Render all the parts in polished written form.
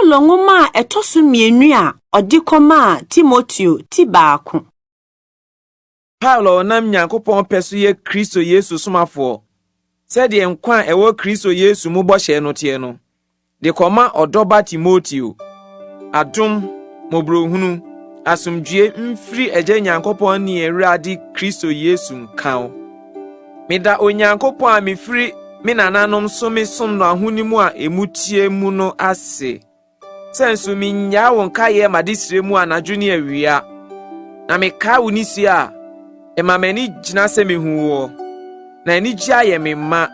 Paulo nwoma a ɛtɔ so mmienu a ɔde kɔmaa Timoteo ti 1. Paulo a ɔnam Nyankopɔn pɛ so yɛ Kristo Yesu somafoɔ, sɛdeɛ nkwa a ɛwɔ Kristo Yesu mu bɔhyɛ no teɛ no, de kɔma ɔdɔba Timoteo. Adom, mmɔborɔhunu, asomdwoe mfiri Agya Nyankopɔn ne yɛn Awurade Kristo Yesu nka wo. Meda Onyankopɔn a mefiri me nananom so mesom no ahonim a emu teɛ mu no ase. Sɛ nso minnyaa wo nkaeɛ m'adesrɛ mu anadwo ne awia, na mekae wo nisuo a, ɛma m'ani gyina sɛ mehu woɔ, na anigye ayɛ me ma,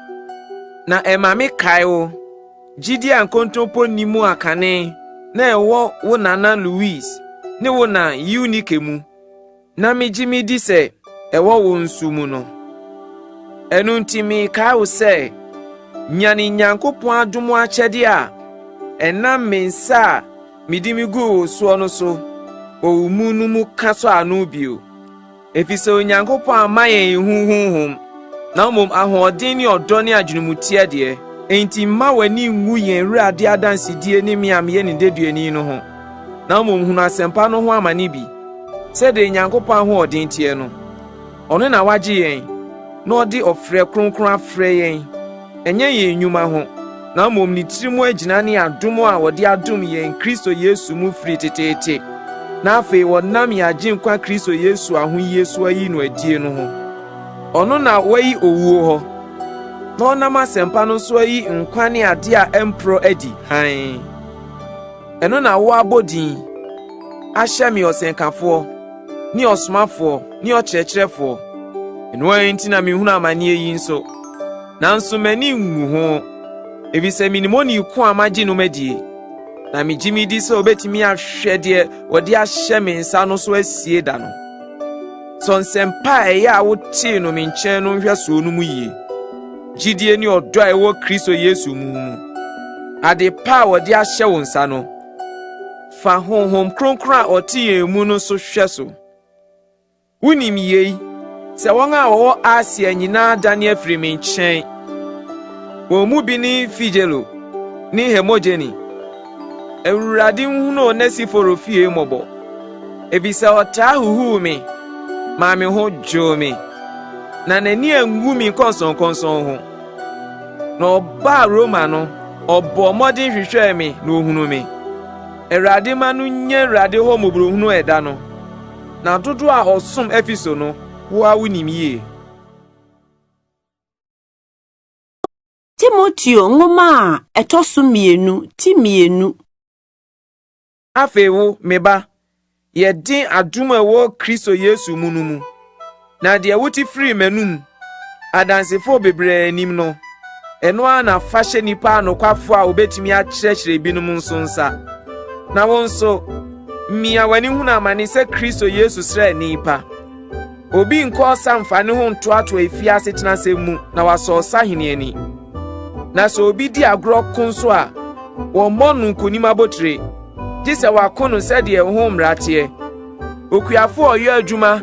na ɛma mekae wo, gyidi a nkontompo nni mu a kane na ɛwɔ wo nana Louis ne wo na Eunike mu, na migye midi sɛ ɛwɔ wo nso mu no. Ɛno nti mekae wo sɛ, nyane Nyankopɔn adom akyɛde a ɛnam me nsa a mede miguu wo soɔ no so wɔ wo mu no mu ka sɔ ano bio. Efisɛ Onyankopɔn amma yɛn ehu honhom, na mmom ahoɔden ne ɔdɔ ne adwenemuteɛ deɛ. Enti mma w'ani nwu yɛn Awurade adansedie ne me a meyɛ ne deduani no ho, na mmom hunu asɛmpa no ho amane bi, sɛdeɛ Nyankopɔn ahoɔden teɛ no. Ɔno na wagye yɛn, na ɔde ɔfrɛ kronkron afrɛ yɛn, ɛnyɛ yɛn nnwuma ho, na mmom ne tirim agyina ne adom a wɔde adom yɛn Kristo Yesu mu firi teteete, na afei wɔnam yɛn Agyenkwa Kristo Yesu ahoyie so ayi no adie no ho. Ɔno na wayi owuo hɔ, na ɔnam asɛmpa no so ayi nkwa ne ade a ɛmporɔ adi hann. Ɛno na woabɔ din ahyɛ me ɔsɛnkafoɔ ne ɔsomafoɔ ne ɔkyerɛkyerɛfoɔ. Ɛno ara nti na mehunu amanneɛ yi nso. Nanso m'ani nwu ho, efisɛ minim onii ko a magye no madie, na migye midi sɛ obetumi ahwɛ deɛ wɔde ahyɛ me nsa no so asie da no. Sɔ nsɛmpa a ɛyɛ a wotee no me nkyɛn no nhwɛsoɔ no mu yie. Gyidie ne ɔdɔ a ɛwɔ Kristo Yesu mu mu. Ade pa a wɔde ahyɛ wo nsa no, fa Honhom Kronkron a ɔte yɛn mu no so hwɛ so. Wunim yei, sɛ wɔn a wɔwɔ Asia nyinaa dane afiri me nkyɛn. Wɔn mu bi ne Figelo ne Hermogene. Awurade nhunu Onesiforo fie mmɔbɔ, efisɛ ɔtaa huhuw me maa me ho dwoo me, na n'ani anwu me nkɔnsɔnkɔnsɔn ho. Na ɔbaa Roma no, ɔbɔɔ mmɔden hwehwɛɛ me na ohunuu me. Awurade ma no nya Awurade hɔ mmɔborɔhunu ɛda no. Na dodoɔ a ɔsom Efeso no, wo ara wunim yie. Timoteo nwoma a ɛtɔ so 2 ti 2. Afei wo, me ba, yɛ den adom a ɛwɔ Kristo Yesu mu no mu. Na deɛ wote firii m'anom, adansefo bebree anim no, ɛno ara na fa hyɛ nnipa anokwafo a wobetumi akyerɛkyerɛ ebinom nso nsa. Na wo nso, mia w'ani hunu amane sɛ Kristo Yesu sraani pa. Obi nkɔ ɔsa mfa ne ho ntoatoa efie asetenasɛm mu na wasɔ ɔsahene ani. Na sɛ obi di agorɔ ko nso a, wɔmmɔ no nkonim abotire, gye sɛ wako no sɛdeɛ ho mmara teɛ. Okuafo a ɔyɛ adwuma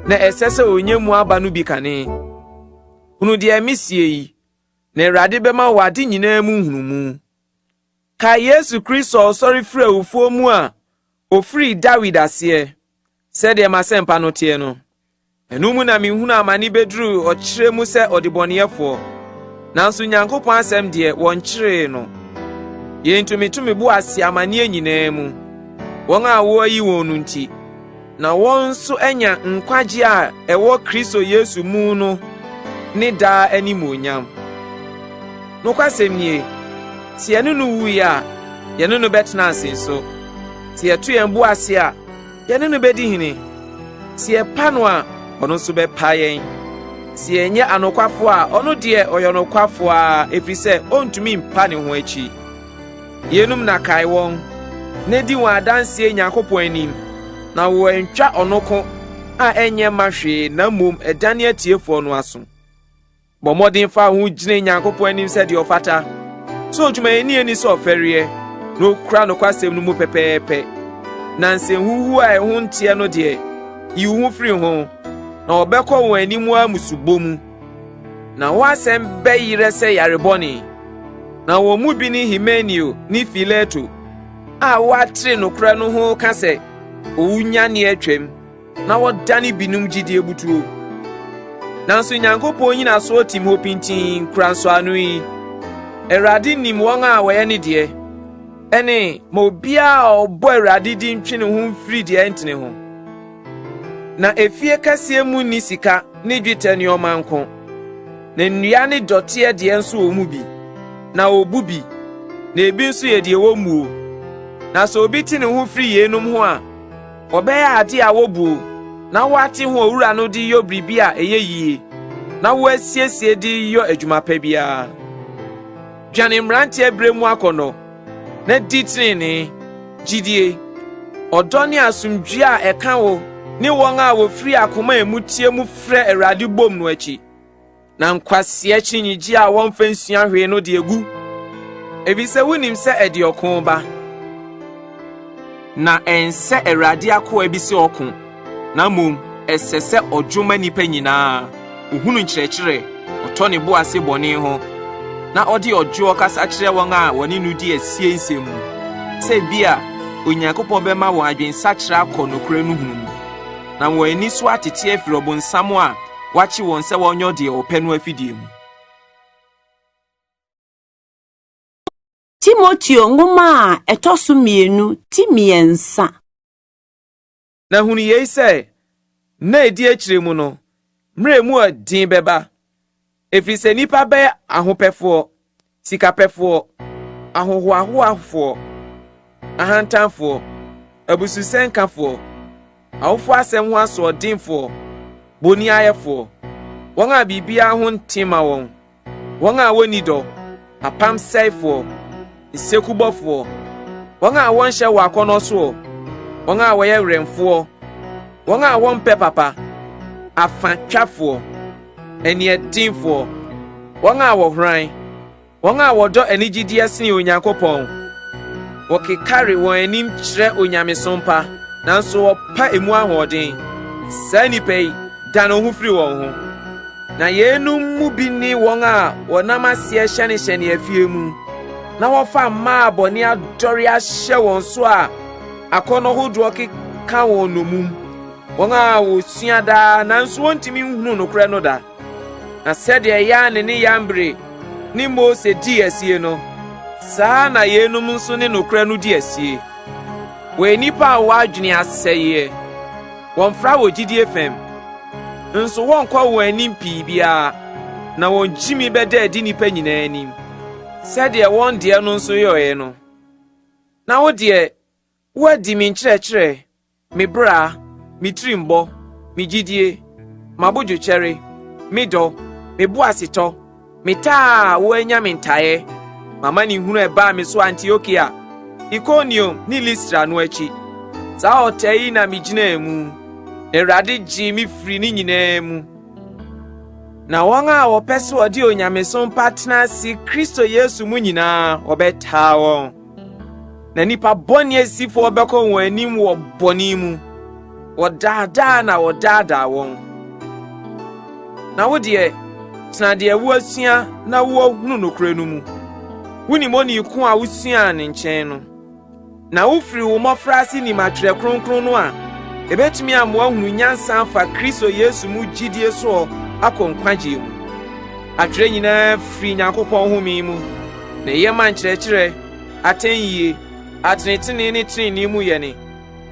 na ɛsɛ sɛ onya mu aba no bi kane. Hunu deɛ mesie yi, na Awurade bɛma wo ade nyinaa mu nhunumu. Kae Yesu Kristo a ɔsɔre firi awufoɔ mu a ofirii Dawid aseɛ, sɛdeɛ m'asɛmpa no teɛ no. Ɛno mu na mehunu amane bɛduruu ɔkyerɛ mu sɛ ɔdebɔneyɛfoɔ. Nanso Nyankopɔn asɛm deɛ, wɔnkyeree no. Yei nti meto me bo ase amanneɛ nyinaa mu, wɔn a wɔayi wɔn no nti, na wɔn nso anya nkwagye a ɛwɔ Kristo Yesu mu no ne daa animuonyam. Nokwasɛm nie, sɛ yɛne no wui a, yɛne no bɛtena ase nso. Sɛ yɛto yɛn bo ase a, yɛne no bedi hene. Sɛ yɛpa no a, ɔno nso bɛpa yɛn. Sɛ yɛnyɛ anokwafo a, ɔno deɛ ɔyɛ ɔnokwafo ara, ɛfiri sɛ ɔntumi mpa ne ho akyi. Yeinom na kae wɔn, na di wɔn adanseɛ Nyankopɔn anim, na wɔantwa ɔno ko a ɛnyɛ mma hwee na mmom ɛdane atiefoɔ no aso. Bɔ mmɔden fa wo ho gyina Nyankopɔn anim sɛ deɛ ɔfata, sɛ odwumayɛni ani sɛ ɔfɛreɛ, na okura nokwasɛm no mu pɛpɛɛpɛ. Na nsɛnhuhuo a ɛho nteɛ no deɛ, yi wo ho firi ho, na wɔbɛkɔ wɔn anim ara mmusubɔ mu. Na wɔn asɛm bɛyerɛ sɛ yare bɔne. Na wɔn mu bi ne Himeneo ne Fileto. a wɔatere nokorɛ no ho ka sɛ owunyane atwam na wɔdane binom gyidie butuo. Nanso Nyankopɔn nnyinasoɔ tim hɔ pintinn kura nsɔano yi, Awurade nim wɔn a wɔyɛ ne deɛ, ɛne ma obiara a ɔbɔ Awurade din ntwe ne ho mfiri deɛ ɛntene ho. Na efie kɛseɛ mu nni sika ne dwetɛ nneɛma nko, na nnua ne dɔteɛ deɛ nso wɔ mu bi, na wɔbu bi, na ebi nso yɛ deɛ wɔmmuo. Na sɛ obi te ne ho firi yeinom ho a, ɔbɛyɛ ade a wobuo na woate ho owura no de yɔ biribi a ɛyɛ yie na woasiesie de yɔ adwuma pa biara. Dwane mmeranteɛ berɛ mu akɔnnɔ, na di tenenee, gyidie, ɔdɔ ne asomdwoeɛ a ɛka wo ne wɔn a wɔfiri akoma a emu teɛ mu frɛ Awurade bom no akyi. Na nkwasea akyinnyegye a wɔmfa nsua hwee no de agu, efisɛ wonim sɛ ɛde ɔko ba. Na ɛnsɛ Awurade akoa bi sɛ ɔko, na mmom ɛsɛ sɛ ɔdwo ma nnipa nyinaa, ohunu nkyerɛkyerɛ, ɔtɔ ne bo ase bɔne ho, na ɔde ɔdwoɔ kasa kyerɛ wɔn a wɔne no di asie nsɛm mu, sɛ ebia Onyankopɔn bɛma wɔn adwensakyera akɔ nokorɛ no hunu mu, na wɔn ani so atete afiri ɔbonsam a wakye wɔn sɛ wɔnyɔ deɛ ɔpɛ no afidie mu. Timoteo nwoma a ɛtɔ so 2 ti 3. Na hunu yei sɛ, nna a ɛdi akyire mu no, mmerɛ mu ɔden bɛba, ɛfiri sɛ nnipa bɛyɛ ahopɛfoɔ, sikapɛfoɔ, ahohoahoafoɔ, ahantanfoɔ, abususɛnkafoɔ, awofoɔ asɛm ho asoɔdenfoɔ, boniayɛfoɔ, wɔn a biribiara ho nte ma wɔn, wɔn a wɔnni dɔ, apamsɛefoɔ, nsekubɔfoɔ, wɔn a wɔnhyɛ wɔ akɔnnɔ soɔ, wɔn a wɔyɛ werɛmfoɔ, wɔn a wɔmpɛ papa, afatwafoɔ, aniɛdenfoɔ, wɔn a wɔhoran, wɔn a wɔdɔ anigyedeɛ sene Onyankopɔn. Wɔkekare wɔn anim kyerɛ onyamesom pa, nanso wɔpa emu ahoɔden. Saa nnipa yi, dane wo ho firi wɔn ho. Na yeinom mu bi ne wɔn a wɔnam aseɛ hyɛnehyɛne afie mu, na wɔfa mmaa a bɔne adɔre ahyɛ wɔn so a akɔnnɔ hodoɔ keka wɔn nnommum, wɔn a wɔsua daa nanso wɔntumi nhunu nokorɛ no da. Na sɛdeɛ Yane ne Yambre ne Mose dii asie no, saa ara na yeinom nso ne nokorɛ no di asie. Wɔyɛ nnipa a wɔn adwene asɛeɛ, wɔmfra wɔ gyidie fam, nso wɔnkɔ wɔn anim pii biara, na wɔn gyimi bɛda adi nnipa nyinaa anim, sɛdeɛ wɔn deɛ no nso yɔeɛ no. Na wo deɛ, woadi me nkyerɛkyerɛ, me bra, me tirimbɔ, me gyidie, m'abodwokyɛre, me dɔ, me boasetɔ, me taa a woanya me ntaeɛ, m'amanehunu a ɛbaa me so Antiokia, Ikoniom ne Listra no akyi. Saa ɔtaa yi na megyinaa mu, na Awurade gyee me firii ne nyinaa mu. Na wɔn a wɔpɛ sɛ wɔde onyamesom pa tena ase Kristo Yesu mu nyinaa, wɔbɛtaa wɔn. Na nnipa bɔne asifoɔ bɛkɔ wɔn anim wɔ bɔne mu. Wɔdaadaa na wɔdaadaa wɔn. Na wo deɛ, tena deɛ woasua na woahunu nokorɛ no mu. Wonim onii ko a wosuaa ne nkyɛn no. Na wofiri wo mmɔfraase nim atwerɛ kronkron no a ɛbɛtumi ama woahunu nyansa afa Kristo Yesu mu gyidie soɔ akɔ nkwagyeɛ mu. Atwerɛ nyinaa firi Nyankopɔn home mu, na ɛyɛ ma nkyerɛkyerɛ, atɛnyie, atenetene ne tenenee mu yɛne,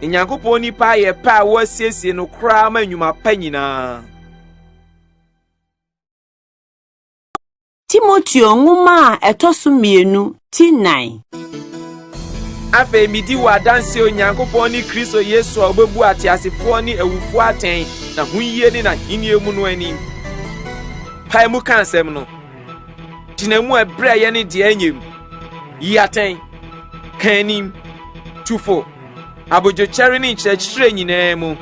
na Nyankopɔn nipa ayɛ pɛ a wɔasiesie no koraa ma nnwuma pa nyinaa. Timoteo nwoma a ɛtɔ so 2 ti 4. Afei midi wo adanse Onyankopɔn ne Kristo Yesu a obebu ateasefoɔ ne awufoɔ atɛn n'ahoyie ne n'ahenni mu no anim. Pae mu ka asɛm no. Gyina mu ɛberɛ a ɛyɛ ne deɛ ɛnyɛ mu. Yi atɛn. Ka anim. Tu fo. Abodwokyɛre ne nkyerɛkyerɛ nyinaa mu.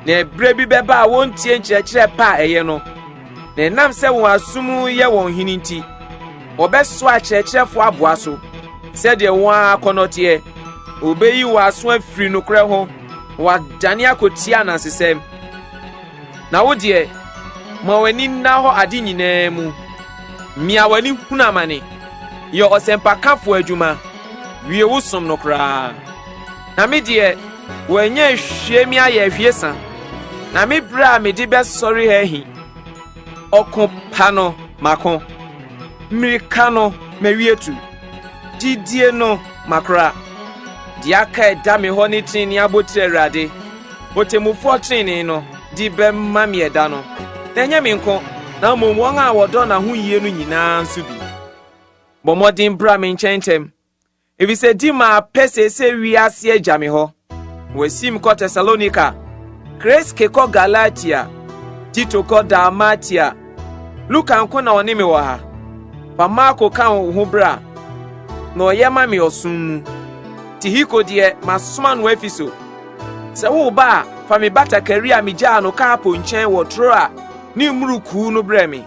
Na ɛberɛ bi bɛba a wɔntie nkyerɛkyerɛ pa a ɛyɛ no. Na ɛnam sɛ wɔn aso mu yɛ wɔn hene nti, wɔbɛsoa akyerɛkyerɛfoɔ aboa so sɛdeɛ wɔn ara akɔnnɔ teɛ. Wɔbɛyi wɔn aso afiri nokorɛ ho na wɔadane akɔtia anansesɛm. Na wo deɛ, ma w'ani nna hɔ ade nyinaa mu. Mia w'ani hunu amane. Yɛ ɔsɛmpakafoɔ adwuma. Wie wo som no koraa. Na me deɛ, wɔanya ahwie me ayɛ ahwiesa, na me berɛ a mede bɛsɔre ha ahi. Ɔko pa no, mako. Mmirika no, mawie tu. Gyidie no, makora. Deɛ aka ɛda me hɔ ne tenenee abotire Awurade, Ɔtemmufoɔ trenee no, de bɛma me ɛda no, na ɛnyɛ me nko, na mmom wɔn a wɔdɔ n'ahoyie no nyinaa nso bi. Bɔ mmɔden bra me nkyɛn ntɛm, efisɛ Dima apɛ seesei wiase agya me hɔ. Wɔasim kɔ Tesalonika, Kreske kɔ Galatia, Tito kɔ Dalmatia. Luka nko na ɔne me wɔ ha. Fa Marko ka wo ho bra, na ɔyɛ ma me ɔsom mu. Tihiko deɛ, masoma no Efeso. Sɛ woreba a, fa me batakari a migyaa no Karpo nkyɛn wɔ Troa ne mmurukuu no brɛ me.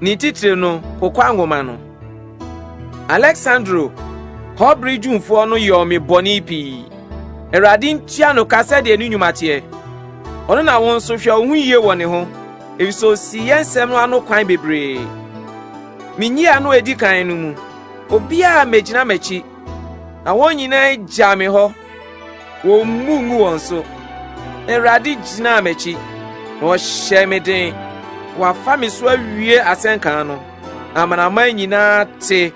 Ne titire no, kokwa nwoma no. Aleksandro, kɔbere dwumfoɔ no yɔɔ me bɔne pii. Awurade ntua no ka sɛdeɛ ne nnwuma teɛ. Ɔno na wo nso hwɛ wo ho yie wɔ ne ho, efisɛ osii yɛn nsɛm no ano kwan bebree. Me nyiano a edi kan no mu, obiara ammegyina m'akyi, na wɔn nyinaa gyaa me hɔ. Wɔmmu ngu wɔn so. Awurade gyinaa m'akyi, na ɔhyɛɛ me den. Wafa me so awie asɛnka no. Amanaman nyinaa te,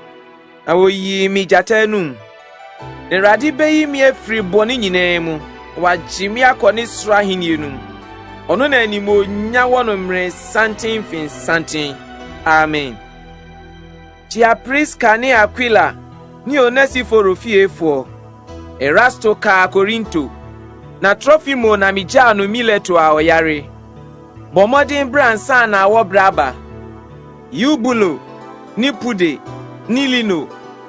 na wɔyii me gyata anum. Na Awurade beyi me afiri bɔne nyinaa mu, na wagye me akɔ ne soro ahenni no mu. Ɔno na animuonyam wɔ no mmere santen mfe santen. Amen. Kyia Priska ne Akwila ne Onesiforo fiefoɔ. Erasto kaa Korinto, na Trofimo na migyaa no Mileto a ɔyare. Bɔ mmɔden bra ansa na awɔberɛ aba. Eubulo ne Pude ne Lino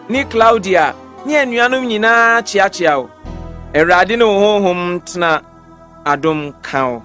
ne Klaudia ne anuanom nyinaa kyeakyea wo. Awurade ne wo honhom ntena. Adom nka wo.